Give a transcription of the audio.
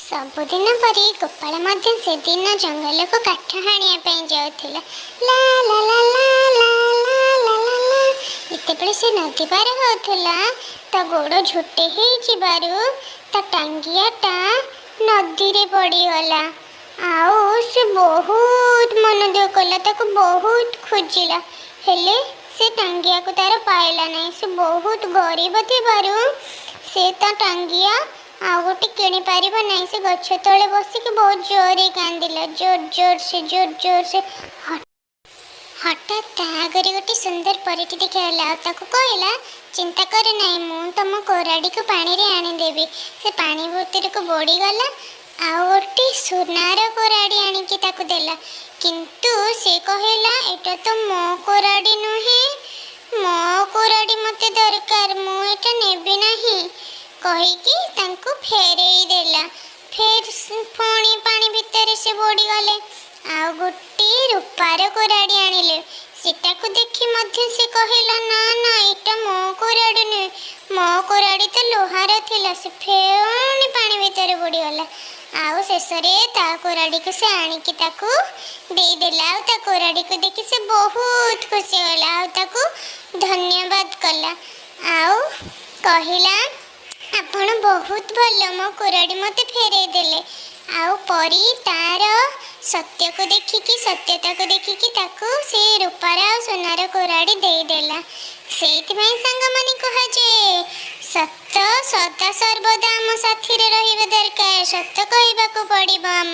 ସବୁଦିନ ପରି ଗୋପାଳ ମଧ୍ୟ ସେଦିନ ଜଙ୍ଗଲକୁ କାଠ ହାଣିବା ପାଇଁ ଯାଉଥିଲା। ଲା ଲା ଲା ଲା ଲା ଲା ଲା ଲା ଲା। ଯେତେବେଳେ ସେ ନଦୀ ପାର ହେଉଥିଲା, ତା ଗୋଡ଼ ଝୁଣ୍ଟି ହେଇଯିବାରୁ ତା ଟାଙ୍ଗିଆଟା ନଦୀରେ ପଡ଼ିଗଲା। ଆଉ ସେ ବହୁତ ମନ ଦୁଃଖ କଲା, ତାକୁ ବହୁତ ଖୋଜିଲା, ହେଲେ ସେ ଟାଙ୍ଗିଆକୁ ତାର ପାଇଲା ନାହିଁ। ସେ ବହୁତ ଗରିବ ଥିବାରୁ ସେ ତା ଟାଙ୍ଗିଆ ଆଉ ଗୋଟେ କିଣିପାରିବ ନାହିଁ। ସେ ଗଛ ତଳେ ବସିକି ବହୁତ ଜୋରରେ କାନ୍ଦିଲା, ଜୋର ଜୋର ସେ, ଜୋର ଜୋର ସେ। ହଠାତ୍ ତା ଆଗରେ ଗୋଟେ ସୁନ୍ଦର ପରୀଟି ଦେଖାଗଲା ଆଉ ତାକୁ କହିଲା, "ଚିନ୍ତା କର ନାହିଁ, ମୁଁ ତମ କୋରାଡ଼ିକୁ ପାଣିରେ ଆଣିଦେବି।" ସେ ପାଣି ଭିତରକୁ ବୁଡ଼ିଗଲା ଆଉ ଗୋଟେ ସୁନାର କୋରାଡ଼ି ଆଣିକି ତାକୁ ଦେଲା। କିନ୍ତୁ ସେ କହିଲା, "ଏଇଟା ତ ମୋ କୋରାଡ଼ି ନୁହେଁ। ମୋ କୋରାଡ଼ି ମୋତେ ଦରକାର, ମୁଁ ଏଇଟା ନେବି ନାହିଁ," କହିକି ତାଙ୍କୁ ଫେରେଇ ଦେଲା। ଫେର ପୁଣି ପାଣି ଭିତରେ ସେ ବୁଡ଼ିଗଲେ ଆଉ ଗୋଟିଏ ରୂପାର କୋରାଡ଼ି ଆଣିଲେ। ସେଟାକୁ ଦେଖି ମଧ୍ୟ ସେ କହିଲା, "ନା ନା, ଏଇଟା ମୋ କୋରାଡ଼ି ନୁହେଁ। ମୋ କୋରାଡ଼ି ତ ଲୁହାର ଥିଲା।" ସେ ଫେଣି ପାଣି ଭିତରେ ବୁଡ଼ିଗଲା ଆଉ ଶେଷରେ ତା କୋରାଡ଼ିକୁ ସେ ଆଣିକି ତାକୁ ଦେଇଦେଲା। ଆଉ ତା କୋରାଡ଼ିକୁ ଦେଖି ସେ ବହୁତ ଖୁସି ହେଲା ଆଉ ତାକୁ ଧନ୍ୟବାଦ କଲା ଆଉ କହିଲା, "ଆପଣ ବହୁତ ଭଲ, ମୋ କୋରାଡ଼ି ମୋତେ ଫେରେଇ ଦେଲେ।" ଆଉ ପରି ତାର ସତ୍ୟକୁ ଦେଖିକି, ସତ୍ୟତାକୁ ଦେଖିକି ତାକୁ ସେ ରୂପାର ଆଉ ସୁନାର କୋରାଡ଼ି ଦେଇଦେଲା। ସେଇଥିପାଇଁ ସାଙ୍ଗମାନେ, କୁହାଯାଏ, ସତ ସଦା ସର୍ବଦା ଆମ ସାଥିରେ ରହିବା ଦରକାର। ସତ କହିବାକୁ ପଡ଼ିବ ଆମ